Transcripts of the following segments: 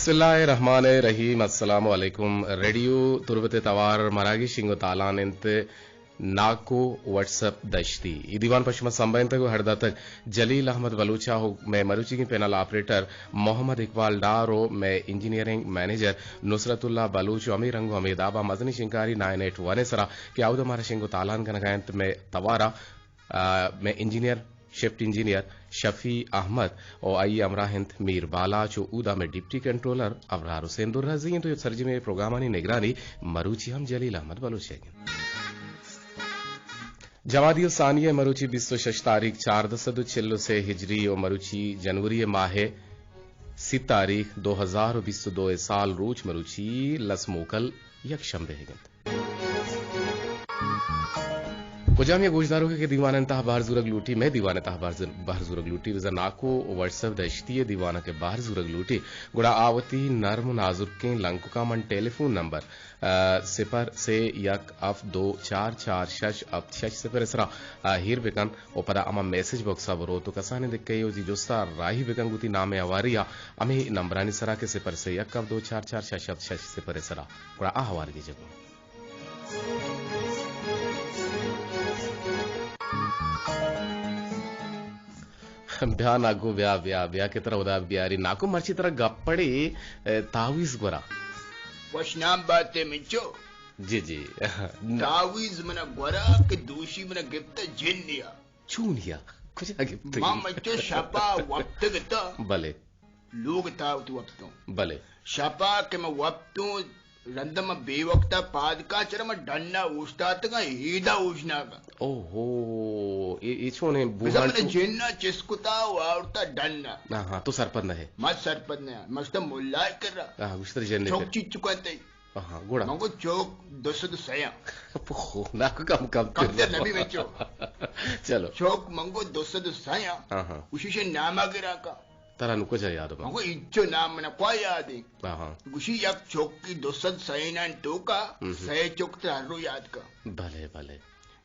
بسم اللہ الرحمن الرحیم۔ السلام علیکم۔ ریڈیو تربت ءِ توار مراگش شنگ ءُ تالان انت۔ ناکو وٹس اپ دشتی۔ اے دیوان پہ شما سمبھینتگ ءُ ہر داتگ جلیل احمد بلوچ ءَ ءُ مئے مروچیگیں پینل آپریٹر محمد اقبال ڈار ءُ مئے انجینئرنگ منیجر نصرت اللہ بلوچ ءُ ہمے رنگ ءُ ہمے داب ءَ مزنیں شنگکاری نائن ایٹ ون ءِ سرا کہ آودا مارا شنگ ءُ تالان کنگا انت مئے توار ءَ، آ، مئے انجینئر، شفٹ انجینئر شفیع احمد ءُ آئی ءِ ہمراہ انت میر بالاچ ءُ اودا مئے ڈپٹی کنٹرولر ابرار حسین درازی انت ءُ سرجمیں پروگرامانی نگرانی مروچی ہم جلیل احمد بلوچ ءَ انت۔ جمادی الثانی ءِ مروچی بیست ءُ شش تاریخ، چاردہ سد ءُ چل ءُ سے ہجری ءُ مروچی جنوری ءِ ماہ ءِ سی تاریخ، دو ہزار ءُ بیست ءُ دو ءِ سال روچ مروچی لس موکل یک شنبہ ءَ انت۔ کجام یک گوشداروکے کہ دیوان ءِ تہا بہر زورگ لوٹی، مئے دیوان ءِ تہا بہر زور-، بہر زورگ لوٹی، بزاں ناکو وٹس اپ دشتی ءِ دیوان ءَ کہ بہر زورگ لوٹی، گڑا آ وتی نرم ءُ نازرکیں لنککاں من ٹیلی فون نمبر، آ، صفر سے یک ہفت دو چار چار شش ہفت شش صفر ءِ سرا، آ، ہیر بکن ءُ پدا ہما میسج باکس ءَ بروت ءُ کسانیں دکہ ءَ وتی جست ءَ راہی بکن گوں وتی نام ءِ ہواری ءَ ہمے نمبرانی سرا کہ صفر سے یک ہفت دو چار چار شش ہفت شش صفر ءِ سرا۔ گڑا آ ہوارگی جت۔ بیا ناکو، بیا، بیا، بیا کہ ترا ہدا بیاری۔ ناکو، مرچی ترا گپڑے، اے، تاویز گورا۔ وش نام باتے منچو۔ جی، جی۔ تاویز منا گورا کہ دوشی منا گپتا جنیا۔ چونیا؟ کجا گپتگی؟ ما منچو شپا وپتگتا۔ بلے۔ لوگ تاوت وپتوں۔ بلے۔ شپا کہ من وپتوں، رند من بے وقتا پاد کاں، چرا من ڈنا اوشتاتگاں، ایدا اوشناگاں۔ اوہو، اے، اے چونیں بزاں بوہان من چو-، جنا چست کتا و آورتا ڈنا۔ ہاں، ہاں، تو سرپد نہ ئے۔ من سرپد نہ آں۔ من شتا ملا کرا۔ ہاں، گوشتر جنے چوک کر۔ چیچو کنتے۔ ہاں، گڑا۔ من گو چوک دو سد و سیاں۔ پخو، ناکو کم کم کم تر نبی میں چو۔ چلو۔ چوک من گو دو سد و سیاں۔ ہاں، ہاں۔ اسی شے ناما گرا کا۔ ترا نوں کجا یاد بنت؟ مگو انچو نام منا کوا یاد انت۔ آہاں۔ گوشی یک چوکی دو سد سئینان توکا، ہم۔ سئے چوک ترا ہر رو یاد کا۔ بلے، بلے۔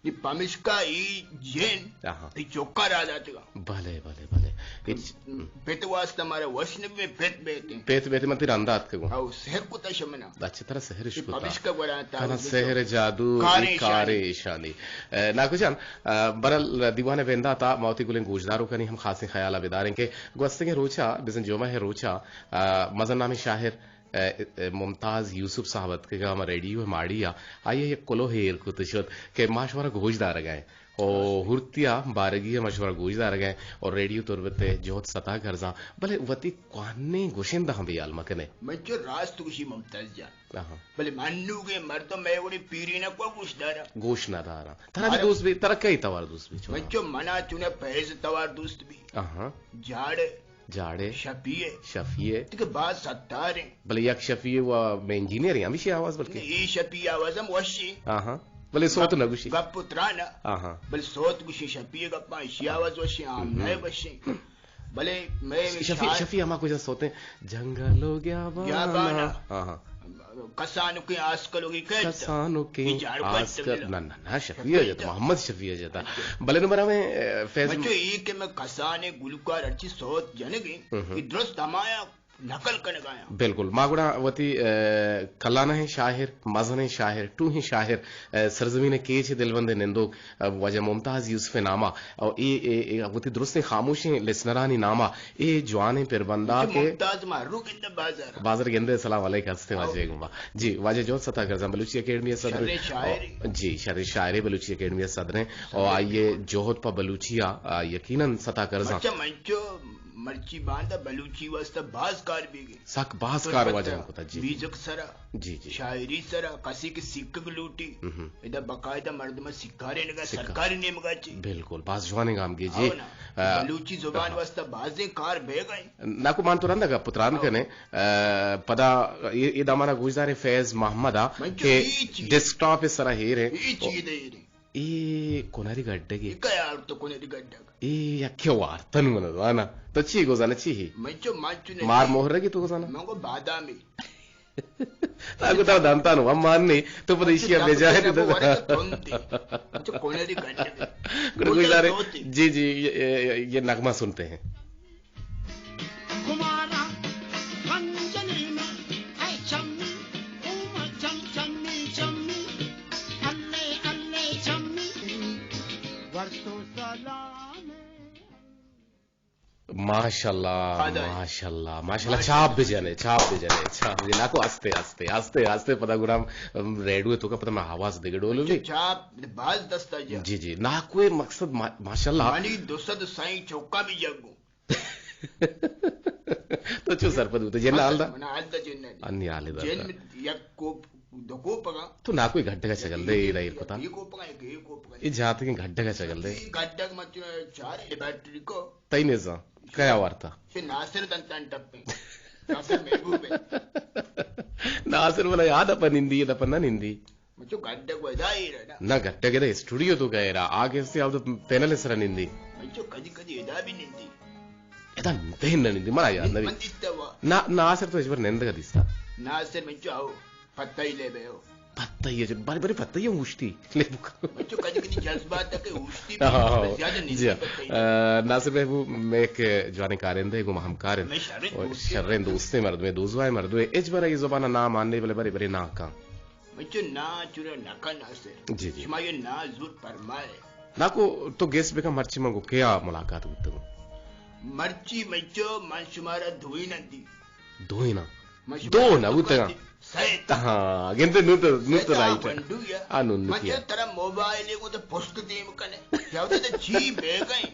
نی پمشکا ای جن، آہاں۔ ای چوکا را داتگا۔ بلے، بلے، بلے۔ ای چ-، پت واسطہ مارا وش نبی، پت بیتے۔ پت بیتے من تئی رندا اتکگوں۔ او سحر کتا شمنا۔ اچھا، ترا سحرش کتا۔ پمشکا گورا تا کنا سحر جادو، کاریں ای کاریں ایشانی۔ ایشانی۔ اے، ناکو جان، اے، برل دیوان بنداتا ما وتی گلیں گوشداروکانی ہم خاصیں خیالا بداریں کہ گوستگیں روچا، بزن جمعہ روچا، اے، مزن نامیں شاعر، اے، اے، ممتاز یوسف صاحب اتکگا ہما ریڈیو ماڑی آ، آئی یک کلوہ ایر کت شت کہ ما شمارا گوش دارگا ایں۔ او ہرتیا بارگی ء ما شمارا گوش دارگ ء اور ریڈیو تربت ء جہد ستا کرزاں، بلے وتی کوہنیں گشندہ ہم بے حال مکن ئے۔ من چو راست گوشی ممتاز جان۔ آہاں۔ بلے منوگیں مردم مئے وڑیں پیرین ء کو گوش داراں؟ گوش نہ داراں۔ ترا بھی مارا دوست بی، ترا کئی توار دوست بی چونا؟ من چو منا چونا فیض توار دوست بی۔ آہاں۔ جاڑے۔ جاڑے۔ شفیع۔ شفیع۔ تکہ باز ستار ہیں۔ بلے یک شفیع و مئے انجینئر ہیں، ہمیشی آواز بلکہ۔ اے شفیع آواز ہم وشی۔ آہاں۔ بلے صوت نہ گوشی۔ گپ و تران۔ آہاں۔ بلے صوت گوشی شفیع گپاں، اشی آواز وشی، آم نہ وشی۔ بلے مئے شفیع، شاعر شفیع ہما کجا صوت ہیں، جنگل و گیابان۔ گیابان۔ آہاں۔ کسانکیں آسکلوگی کئیت۔ کسانکیں آسکل۔ نہ، نہ، نہ، شفیع جتا، محمد شفیع جتا۔ بلے نو برا میں، اے، فیض بچو، ای کہ میں کسانے گلوکار ہرچی صوت جنگی، ہم۔ کہ درست ہمایا نقل کنگایاں۔ بالکل۔ ما گڑا وتی، اے، کلانہیں شاعر، مزنیں شاعر، ٹوہیں شاعر، اے، سرزمین کیچ دلبند نندوک، اے، واجہ ممتاز یوسف ناما، او اے، اے، اے، وتی درستیں خاموشیں لسنرانی ناما، اے جوانیں پربندا کہ ممتاز مارو گندہ بازار۔ بازار گندے، سلام علیک ہستے واجہ گما۔ جی، واجہ جوہد ستا کرزاں بلوچی اکیڈمی ء صدر۔ شریں شاعرے۔ جی، شریں شاعرے بلوچی اکیڈمی ء صدر ہیں۔ او آئیے جوہد پہ بلوچی آ، آ، یقیناً ستا کرزاں۔ بچہ منچو مرچی باندا بلوچی واسطہ باز کار بیگی۔ سک باز کار واجہ کتا، جی۔ میوزک سرا، جی، جی۔ شاعری سرا، کسی کہ سیکھگ لوٹی، ہم۔ ادا باقاعدہ مردم سکھارینگا، سکھا-، سرکاری نیمگا چی۔ بالکل، باز جوانیں گامگیجی۔ آ، بلوچی زبان واسطہ بازیں کار بیگا۔ ناکو مان تو رندا گپ تران کنے، اے، پدا اے، اے دمانا گوشداریں فیض محمد آ کہ ڈیسک ٹاپ سرا ہیر ہیں۔ اے کنری گڈگے۔ اے کیا تو کنری گڈگ؟ اے یکے وارتن من زانا۔ تو چی گوزانا چی ہی؟ من چو، من چو نہیں۔ مار مہرگی تو گوزانا؟ من گو بادامی۔ تاکو ترا دانتانو ہم مان نہیں۔ تو پدا ایشی اب جائے تو۔ گڑا گوشدارے۔ جی، جی، یہ، یہ، یہ نغمہ سنتے ہیں۔ ماشاءاللہ، ماشاءاللہ، ماشاءاللہ۔ چاپ بجنے، چاپ بجنے، چاپ بجنے۔ ناکو، آستے، آستے، آستے، آستے، پدا گڑا ریڈیو توکا پدا ما آواز دگہ ڈول بی۔ چاپ باز دستا جا۔ جی، جی، ناکو مقصد ما-، ماشاءاللہ۔ منی دو سد سائیں چوکا بی جگو۔ تو چو سرپد بوتا؟ جن حال دا؟ من حال دا جن۔ انی حال دا۔ جن یک کوپ، دو کوپ گا۔ تو ناکو گھٹگا چگل دے، ایرا ایر کتا۔ یہ کوپ گا، یہ کوپ گا۔ یہ جاتگیں گھٹگا چگل دے۔ یہ گھٹگ مت چار لیبارٹری کو۔ تئی نزا کیا وارتا؟ چہ ناصر دنتان ٹپیں۔ ناصر محبوب ہے۔ ناصر والا یاد اپا نندی، یہ دپا نہ نندی۔ مچو گڈگ ودا ایر نا۔ نہ، گڈگ ادا اسٹوڈیو توکا ایرا۔ آ گیستی آو تو پینل سرا نندی۔ مچو کدی کدی ادا بھی نندی۔ ادا پین نہ نندی، منا یاد نبی۔ من دیتا وا۔ نا، ناصر تو اجبر نندگا دیستا۔ ناصر مچو آو۔ پتہ ہی لے بے ہو۔ پتہ ہی ہے، بڑے بڑے پتہ ہی اوشتی۔ لے بکا۔ بچوں، کدی کدی جذبات تک اوشتی بھی، ہاں، ہاں، بس زیادہ نہیں جی ہاں۔ پتہ ہی۔ آ، ناصر محبوب، میں ایک جوان کارندہ ہے، گو ہم کارند۔ میں شریں اور دوستی شریں مردم۔ دوستی مردم ہے، دوزوائے مردم ہے۔ اچ برا یہ زبان نام آنے بلے بڑے بڑے نا کان۔ بچوں، نا چورا نکا ناصر۔ جی، جی۔ شما یہ نا زور پرمائے۔ ناکو، تو گیس بکا مرچی من گو کیا ملاقات بوتگو؟ مرچی مچو من شمارا دوئی نندی۔ دوئیناں۔ دو نہ بوتگاں۔ ہاں، گندے نوں تو، نوں تو رائٹ۔ آ، نوں نکیا۔ ترا موبائل کو تو پست دیم کنے۔ یا تو چی بے گئے؟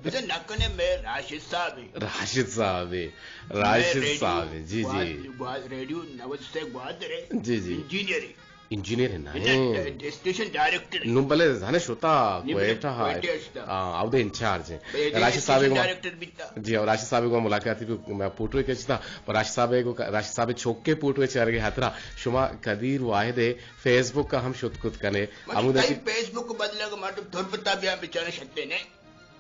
بزن نہ کنے میں راشد صاحب ہے۔ راشد صاحب ہے۔ راشد صاحب ہے۔ جی، جی۔ ریڈیو نود سے گوادر ہے۔ جی، جی۔ انجینئر ہے۔ انجینئر ہے نا، اے۔ اسٹیشن ڈائریکٹر۔ نوں بلے زانے شتا، نی بلے کوئٹہ ہا۔ کوئٹہ شتا۔ ہاں، اودے انچارج ہیں۔ بلے راشد صاحب اسٹیشن کو ڈائریکٹر بیتا۔ جی، اور راشد صاحب کو ملاقات بھی میں پوٹوے کے چتا، اور راشد صاحب کو، راشد صاحب چوک کے پوٹوے چار گئے ہترا۔ شما قدیر واحد ہے، فیس بک کا ہم شت کت کنے۔ مطلب، ہمود کئی فیس بک بدلگ مردم تربتا بیا بیچارے شتے نے۔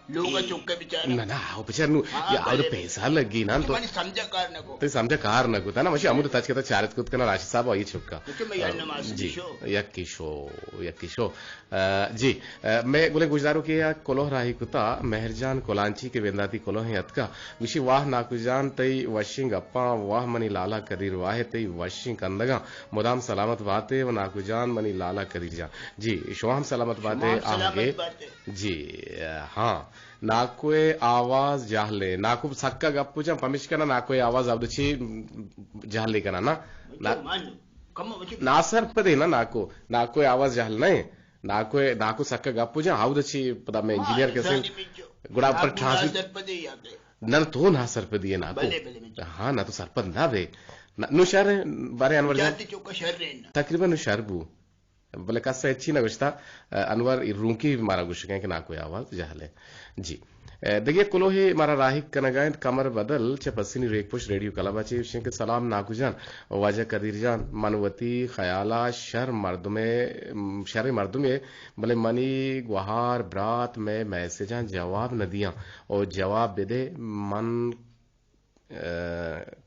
لوگ اے، چکے بیچارہ۔ نہ، نہ، او بیچارہ نو، ہاں، یا، او بلے، پیسہ لگی نا تو۔ منی سمجھا کار نہ کو۔ تو سمجھا کار نہ کو، تا نا، ماشی ہمود تچ کتا چارت کت کنا راشد صاحب، آئی چکا۔ تو میں یاد نماز جی، شو۔ یکی شو، یکی شو۔ آ، جی، آ، میں گلے گوشدارو کہ یا کلوہ راہی کتا، مہر جان کلانچی کے بنداتی کلوہ ہیں اتکا۔ گوشی، واہ ناکو جان، تئی وشیں گپاں، واہ منی لالا قدیر واحد، تئی وشیں کندگاں۔ مدام سلامت باتے و ناکو جان، منی لالا قدیر جان۔ جی، شما ہم سلامت باتے، شما ہم سلامت آہگے۔ باتے۔ جی، ہاں۔ ناکوئے آواز جہلے۔ ناکو سکا گپ جان، پمشکا نا ناکوئے آواز ابد چی جہلے کنا نا۔ نا-، من کم وجہ ناسرپدے نا ناکو۔ ناکوئے آواز جہل نہ۔ ناکوئے، ناکو سکا گپ جان، ہاؤد چی پدا میں ہاں، انجینئر کسے۔ گڑا پر ناکو ٹرانسلیٹ ناسرپدے یا کہ؟ نہ، تو ناسرپدی ہے ناکو۔ بلے، بلے، بلے۔ ہاں، نہ تو سرپد نہ بے۔ نہ، نو شہر ہے، بارے انور جان۔ جاتی چوکا شہر ہے نا۔ تقریباً نو شہر بو۔ بلے کس ء ہچی نہ گوشتا، انور رونکی مارا گوشگیں کہ ناکوئے آواز جہل ہے۔ جی۔ دگہ کلوہے مارا راہی کنگا انت، کمر بدل چہ پسنی ریک پشت ریڈیو کلب ء چہ گوشیں کہ سلام ناکو جان، واجہ قدیر جان، من وتی خیالا شر مردمے، شر مردمے، بلے منی گوہار برات مئے میسجاں جواب نہ دیاں او جواب بدے، من ء،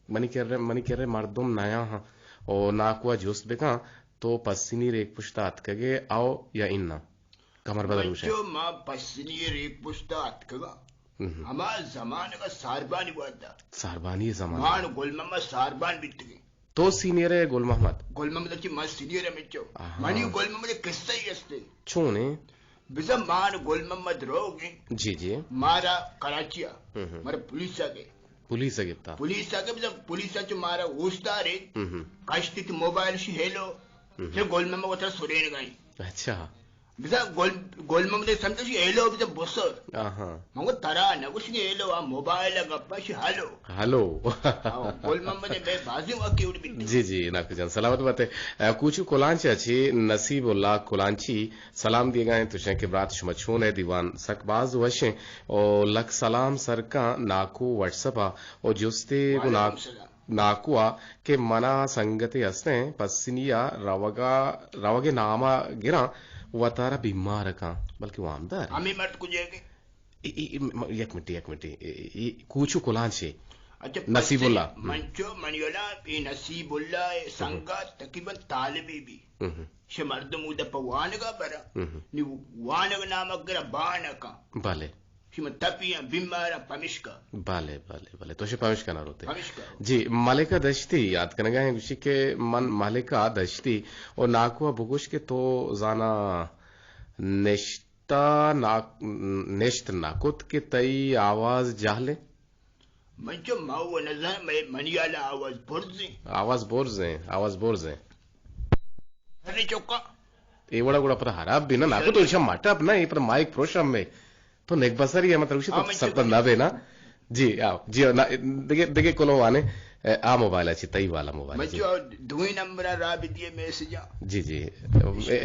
منی کرّ، منی کرّ مردم نیاں ہاں او ناکو ء جست بکن تو پسنی ریک پشت ء اتکگ ئے او یا اناں؟ کمر بدل گوش ئے۔ بچو، ما پسنی ریک پشت ء اتکگاں۔ ہما زمانگ ء ساربانی وھد ء۔ ساربانی زمانگ ء۔ مان گل محمد ساربان بیتگیں۔ تو سینئر ئے گل محمد؟ گل محمد ء چہ ما سینئر ء مچو۔ آہا۔ منی گل محمد ء قصہ ہی است۔ چون ایں؟ بزاں مان گل محمد روگ انت۔ جی، جی۔ مارا کراچی ء، ہم، ہم۔ مارا پولیس ء گے۔ پولیس ء گپتا۔ پولیس ء گے، بزاں پولیس ء چہ مارا اوشتارے۔ ہم، ہم۔ کشتی تو موبائل شی ہیلو، ہم۔ چہ گل محمد وترا سرینگ ء انت۔ اچھا۔ بزاں گل، گل محمد سمجھتا شی ہیلو بزاں بسر۔ آہاں۔ من گو ترا نہ گوشگی ہیلو، آ موبائل ء گپا شی ہلو۔ ہلو۔ ہاں، گل محمد ء مئے بازیں واقعے اڑ بیت۔ جی، جی، ناکو جان، سلامت بات ئے۔ ء، کوچو کلانچ ء چہ نصیب اللہ کلانچی سلام دیگا انت، گوشیں کہ برات شما چون ئے؟ دیوان سک باز وش انت۔ او لک سلام سرکاں ناکو وٹس اپ ء او جستے گو وعلیکم ناک-، السلام۔ ناکو ء کہ منا سنگتے ہستیں پسنی ء روگا، روگ ء نام ء گراں وتارا بیمار کاں، بلکہ وامدار۔ ہمے مرد کجے گے؟ ای، ای، ای، م-، یک منٹے، یک منٹے۔ ای، ای، کوچو کلانچے؟ اچھا، نصیب اللہ۔ منچو منی والا، اے نصیب اللہ ء سنگت تقریباً طالبی بی۔ ہم۔ شے مردم اودا پہ وانگا برا۔ ہم۔ نی وانگ نامک گرا بانکا۔ بلے۔ شما تپیاں، بیماراں، پمشکا۔ بلے، بلے، بلے۔ تو شے پمشکا نہ روتے۔ پمشکا۔ جی، ملکہ دشتی یاد کنگا ہیں، گوشی کہ من ملکہ دشتی او ناکو بگوش کہ تو زانا نشت تا نا-، نشت نہ کت کہ تئی آواز جہل انت؟ من چو ما و نزان، من، منی حالا آواز برزیں۔ آواز برزیں، آواز برزیں۔ ارے چوکا۔ اے وڑا گڑا پدا حراب بھی نا، ناکو تو ایشا مٹا اپنا، اے پدا مائک پروش ہم میں۔ تو نیک بسری ہے، مطلب، اسی تو ہاں، من چو سرپد نہ بے نا۔ جی، آؤ۔ جی، نا، دگے، دگے کلو آنے، اے، آ موبائل اچھی، تئی والا موبائل من اچھی۔ چو دوئی نمبر را بھی دیے میسج آ۔ جی، جی۔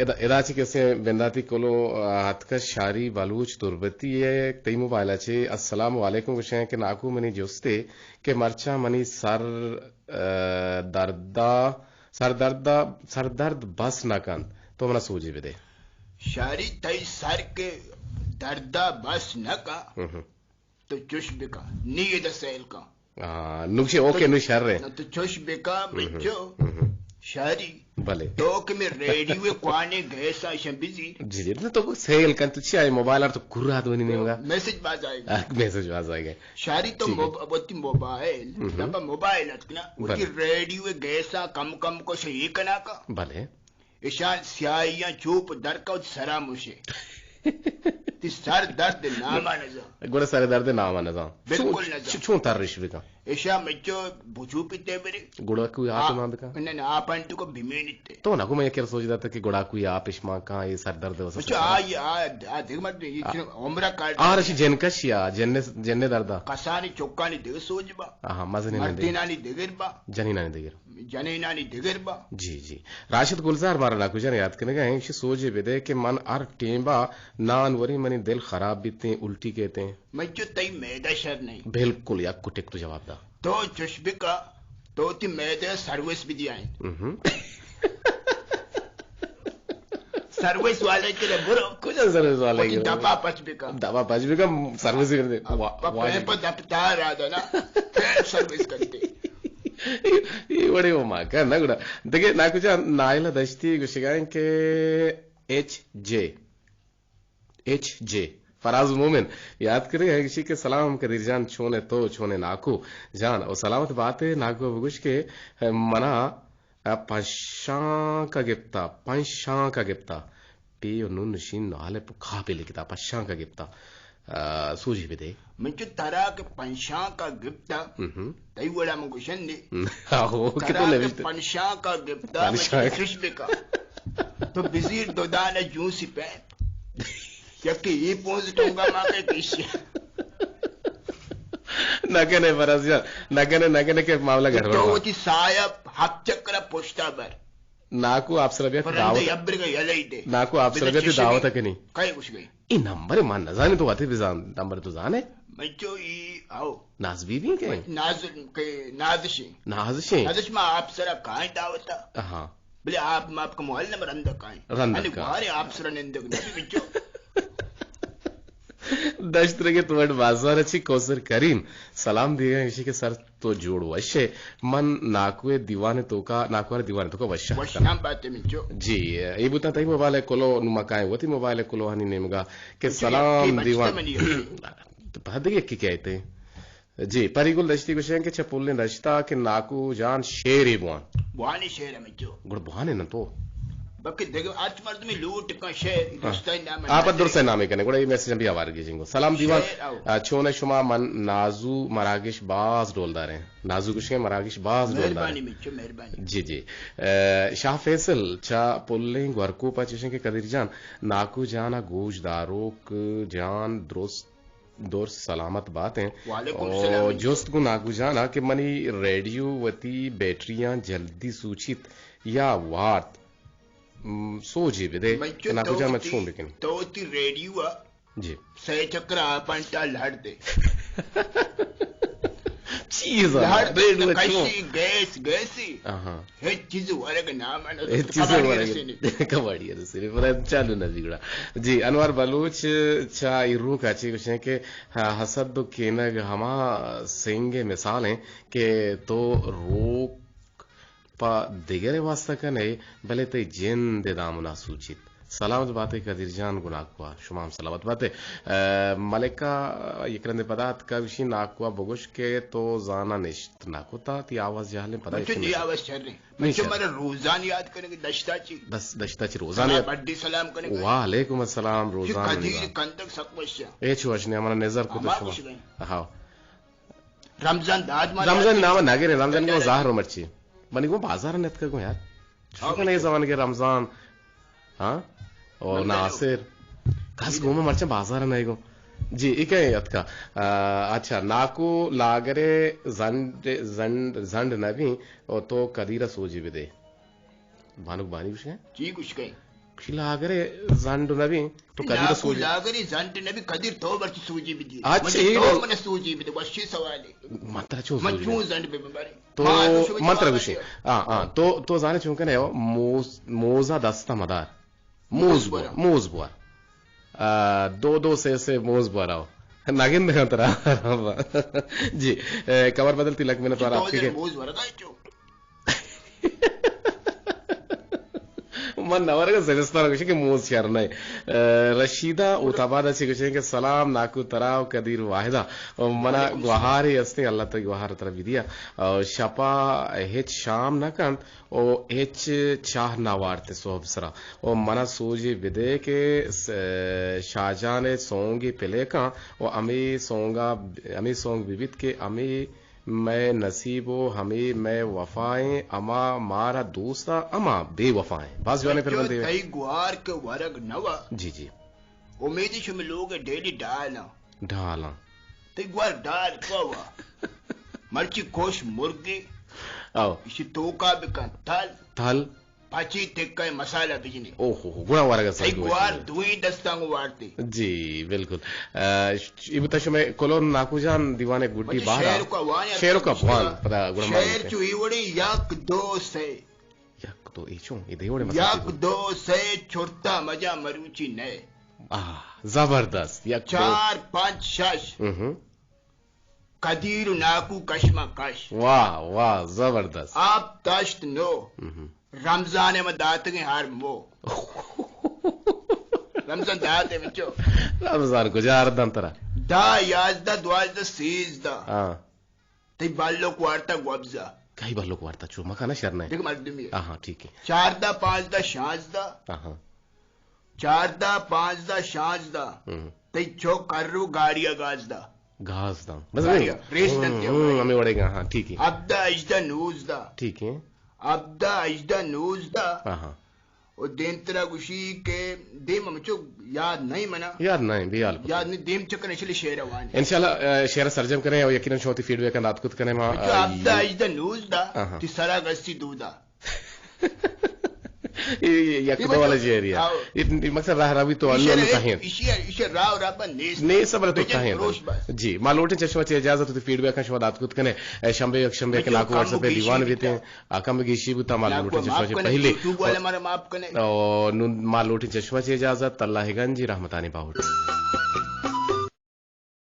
ادا، ادا چی کسے بنداتی کلو، آ، ہتکش شاری بلوچ تربتی ہے، تئی موبائل اچھی۔ السلام علیکم، گوشیں کہ ناکو منی جستے کہ مرچاں منی سر، آ، دردا، سر دردا، سر درد بس نہ کنت، تو منا سوجی بدے۔ شاری تئی سر کہ دردا بس نہ کا۔ ہم۔ تو چش بکا، نی ادا سیل کا۔ آ، نوشے، اوکے، نو شر ہے۔ نہ تو چش بکا، مچو۔ ہم۔ شاری۔ بلے۔ تو کہ میں ریڈیو کوانے گیس آ شن بزی۔ جی، جی، تو سیل کن، تو چی آئے موبائل آر تو کرا تو نہیں ہوگا۔ میسج باز آئے گا۔ آ، میسج باز آئے گا۔ شاری تو ٹھیک ہے۔ موب-، وتی موبائل، ہم۔ دپا موبائل اتکنا، وتی بلے۔ ریڈیو گیس آ کم کم کو صحیح کنا کا۔ بلے۔ اشان سیاہیاں چوپ درکا وتی سرا موشے۔ تی سر درد ناما نزان۔ گڑا سر درد ناما نزان۔ بالکل چون، نزان۔ چون ترش بکن؟ اشا مچو بچوپی تے برے۔ گڑا کوئی آپ آ، مان بکن؟ نہ، نہ، آپ انتو کو بمینی تے۔ تو نہ کو میں یکی سوچ داتا کہ گڑا کوئی آپ اش مان کان، یہ سر درد ہو سکتا مچو ہے۔ آ، یہ آ، آ، دیکھ مت، یہ آ، چنو عمرہ کاٹ آ، رشی جن کشی آ، جن، جن دردا۔ کسانی چوکانی دیگہ سوچ با۔ آہا، مزنی نے دے۔ مردینانی دیگر با۔ جنینانی دیگر۔ جنینانی دگر با۔ جی، جی۔ راشد گلزار مارا ناکو جان یاد کنگا ہیں، ایشی سوجے بدے کہ من ہر ٹیمبا نان وری منی دل خراب بیتیں، الٹی کہتے ہیں۔ مچو تئی میدہ شر نہیں۔ بالکل یک کٹک تو جواب دا۔ تو چش بکا، تو تی میدہ سروس بھی دیا ہے۔ ہم۔ سروس والے کے لئے برو۔ کجا سروس والے وتی کے لئے؟ دپا پچ بکا۔ دپا پچ بکا، سروس کر دے۔ اب واہ، پپ واہ۔ پہ دپ تار آ دنا۔ پھر سروس کرتے۔ اے وڑے وہ ماں کا نہ گڑا۔ دیکھے، ناکو جان، نائلہ دشتی گوشگائیں کہ ایچ جے۔ ایچ جے۔ فراز مومن یاد کرے ہے کسی کہ سلام قدیر جان، چونے تو، چونے ناکو جان، او سلامت بات ہے۔ ناکو بگوش کہ منا پنشانکا گپتا، پنشانکا گپتا۔ پی و نون شین و الف و کاپی لکھتا، پنشانکا گپتا۔ آ، سوجی بدے۔ من چو ترا کہ پنشانکا گپتا، ہم۔ تئی وڑا من گوشن دے۔ آہو، کہ تو ترا کہ نوشتے۔ پنشانکا گپتا، من چو پنشانک۔ چش بکا۔ تو بزیر دو دانہ جوسی پیپ۔ یکی ای پونز ٹونگا ما کے پیشی۔ نہ کنے فراز جان، نہ کنے، نہ کنے کہ معاملہ گڑبڑ تو با۔ وتی سایہ ہفت چکر پشتا بر۔ ناکو آپ سر بیت پرندہ دعوت۔ یبرگا یلئی دے۔ ناکو آپ سر بیت دعوت کنی۔ کئی گوش گئی؟ ای نمبر من نزانی تو وتی بزان، نمبر تو زانے؟ من چو ای آو۔ ناز بی بی کے؟ ناز کے، نازشیں۔ نازشیں؟ نازش ما آپ سرا کائیں دعوتا۔ ہاں۔ بلے آپ ماپ کا محل نمبر رندہ کائیں۔ رندہ یعنی کا۔ گوارے آپ سرا نندگ نبی بچو۔ دشت رگے تو وٹ بازار چی کوثر کریم۔ سلام دیگا ایشی کے سر تو جوڑ وش ہے۔ من ناکوے دیوان توکا، ناکوار دیوان توکا وش ہے۔ وش نام بات ہے منچو۔ جی، اے بوتا تئی موبائل کلو نما کائیں وتی موبائل کلو ہنی نیمگا کہ منچو سلام یکی بچتا دیوان۔ منی یکی۔ تو پہد یکی کہتے۔ جی، پری گل دشتی گوشیں کہ چہ پلیں دشتا کہ ناکو جان شعرے بوان۔ بوانی شعر ہے منچو۔ گڑ بوانے نہ تو۔ بلکہ دگہ ہرچ مردمی لوٹ کن شعر، ہاں۔ درستانی نام آپ درستانی نامے کنے، گڑا یہ میسج ہم بھی آوار گیجیں گو۔ سلام دیوان، شعر آؤ۔ آ، چون شما من نازو مراگش باز ڈولدار ہیں۔ نازو گوشیں مراگش باز ڈولدار ہیں۔ مہربانی منچو، مہربانی۔ جی، جی۔ آ، شاہ فیصل چا پلیں گورکو پا چشیں کہ قدیر جان، ناکو جانا گوش داروک جان درست درست سلامت بات ہیں۔ وعلیکم السلام۔ او جست گوں ناکو جان ء کہ منی ریڈیو وتی بیٹریاں جلدی سوچیت یا وارت، م، سوجے بدے کہ ناکو جان من چون بکنی؟ تو وتی ریڈیو ء جی۔ سئے چکر آپاں ٹا لہڑ دے۔ چیز آ، لہڑ دے، ریڈیو چون؟ کشی، گیس، گیسی۔ آہاں۔ ہچ چیز ورگ نام نہ، ہچ چیز کباڑی ورگ۔ رسینی۔ کباڑی رسینی، پر چالو نہ بگڑا۔ جی، انور بلوچ چا ایروک آ چی گوشیں کہ، ہاں، حسد و کینگ ہما سنگ مثال ہیں کہ تو روک پہ دگرے واسطہ کنے، بلے تئی جند دامنا سوچیت۔ سلامت باتے قدیر جان گناکوا، شما ہم سلامت باتے۔ اے، ملکہ یک رندے پدا اتکا گوشی ناکوا بگوش کہ تو زانا نشت ناکوتا، تی آواز جہلیں پدا بچو، اشی نی نشت۔ آواز شریں۔ نی بچو، شر۔ مرا روزان یاد کرنے کہ دشتا چی۔ دس-، دشتا چی روزان سلام، یاد۔ بڈی سلام کرنے کہ۔ وعلیکم السلام، روزان قدیر یاد۔ کندگ سک وشا۔ اے چو وش نے، ہمارا نظر کو تو ہما شما۔ خوش گئے۔ ہاں۔ رمضان داد ما رمضان نام نہ گرے، رمضان کو ظاہر مرچی۔ منی گو بازار نتکا گو یار۔ شکر نہیں زمان کے رمضان۔ ہاں؟ او ناصر۔ کس گو میں مرچی بازار نہیں گو۔ جی، ایک ہے اتکا۔ آ، اچھا، ناکو لاگرے زنڈ، زنڈ، زنڈ نبی، او تو قدیر سوجی بدے۔ بانک بانی گوشگا؟ چی گوشگا؟ کشی لاگرے زنڈ نبی، تو قدیر سوجی۔ لاگرے زنڈ نبی، قدیر تو برچی سوجی بدی؟ اچھا، من تو من سوجی بدی، وشی سوالے۔ من ترا چون من سوجی چون بدی؟ زنڈ ببی بارے؟ تو من ترا گوشی۔ ہاں، ہاں، تو، تو زانے چون کنے، موز، موزا دستا مدار۔ موز بوا، موز بوا۔ آ، دو دو سے سے موز بوا راو۔ نگندگاں ترا۔ جی، اے، کمر بدل تی لک منت وارا آپ کے۔ موز ورگا چو۔ من نہ ورگا زمستان گوشی کہ موز شر نہ۔ اے، رشیدہ اوتاباد چی گوشی کہ سلام ناکو ترا و قدیر واحدہ۔ و منا گوہارے استیں، اللہ تئی گوہار ترا بدیا۔ او شپا ہچ شام نہ کنت۔ او ہچ چاہ نہ وارت سہب سرا۔ او منا سوجے بدے کہ س-، شاہجان ء سونگے پلے کن و ہمے سونگا، ہمے سونگ ببیت کہ ہمے مئے نصیب و ہمے مئے وفائیں، ہما مارا دوست ء ہما بے وفائیں۔ باز جوانیں پربندے۔ تئی گوار کہ ورگ نوا۔ جی، جی۔ امیدی شمی لوگ ڈیلی ڈالاں۔ ڈالاں۔ تئی گوار ڈال کوا۔ مرچی کوش مرگی۔ او۔ اشی توکا بکن تل۔ تل۔ پچی تکہ مسالہ بجنی۔ او ہو ہو، گڑا ورگا سر تئی گوار دوئی دستاں گو وارتی۔ جی، بالکل۔ اے، ش-، ای بتا شمے کلون ناکو جان دیوانے گڈی بارا۔ شعر کا وان، شعر کا وان، پدا گڑا شعر چو ای وڑی یک دو سے۔ یک دو، اے چون؟ اے دے وڑے مسئلہ یک دو سے چرتا مجا مروچی نئے۔ آہ، زبردست۔ یک دو۔ چار، پنچ، شش۔ ہم۔ قدیر و ناکو کش ما کش۔ واہ، واہ، زبردست۔ آپ دشت نو۔ ہم۔ رمضان ما داتگیں ہر مو۔ رمضان داتے بچو۔ رمضان کجا ہر دن ترا؟ دا، یازدہ، دوازدہ، سیزدہ۔ ہاں۔ تئی بلوک وارتا گوبزا۔ کئی بلوک وارتا چو مکانا شر نہ؟ دیکھ مردمی ہے۔ آہاں، ٹھیک ہے۔ چاردہ، پانزدہ، شانزدہ۔ آہاں۔ چاردہ، پانزدہ، شانزدہ۔ ہم۔ تئی چو کرو گاڑی گاز دا۔ گاز دا۔ بس گاڑی نہیں۔ ریس ہم، دنتے ہم، ہوئے۔ ہمیں وڑے گا، ہاں، ٹھیک ہے۔ ہبدہ، ہژدہ، نوزدہ۔ ٹھیک ہے۔ ہبدہ، ہژدہ، نوزدہ۔ آہاں۔ و دیمترا گوشی کہ دیم ہمچو یاد نہیں منا۔ یاد نہیں، بیال۔ یاد نہیں، دیم چکن اچھلی شعر وانی۔ انشاءاللہ، اے، شعر سرجم کریں اور یقیناً شما وتی فیڈ بیک دات کت کریں ما، جو اے، ہبدہ، ہژدہ، نوزدہ، آہاں۔ تی سرا گستی دودا۔ اے، اے، یک دو والا جی ایریا۔ ہاں۔ اے، اے مقصد راہ راوی تو اللہ نو تاہین۔ ایشی، ایشی راہ و رابا نیست۔ نیست، بلے تو بجن تاہین۔ فروش بس۔ جی، ما لوٹیں چشمہ چے اجازت، وتی فیڈ بیک شما دات کت کریں۔ اے، شنبے، یک شنبے کے بچو، ناکو کم واٹس ایپ پہ گیشی دیوان بیتے ہیں۔ بیتا۔ آ کم گیشی بوتا، ما لوٹیں چشمہ چے پہلے۔ یوٹیوب والے مارا معاف کریں۔ اور نون ما لوٹیں چشمہ چے اجازت، اللہ گنجی رحمتانی باہوٹ۔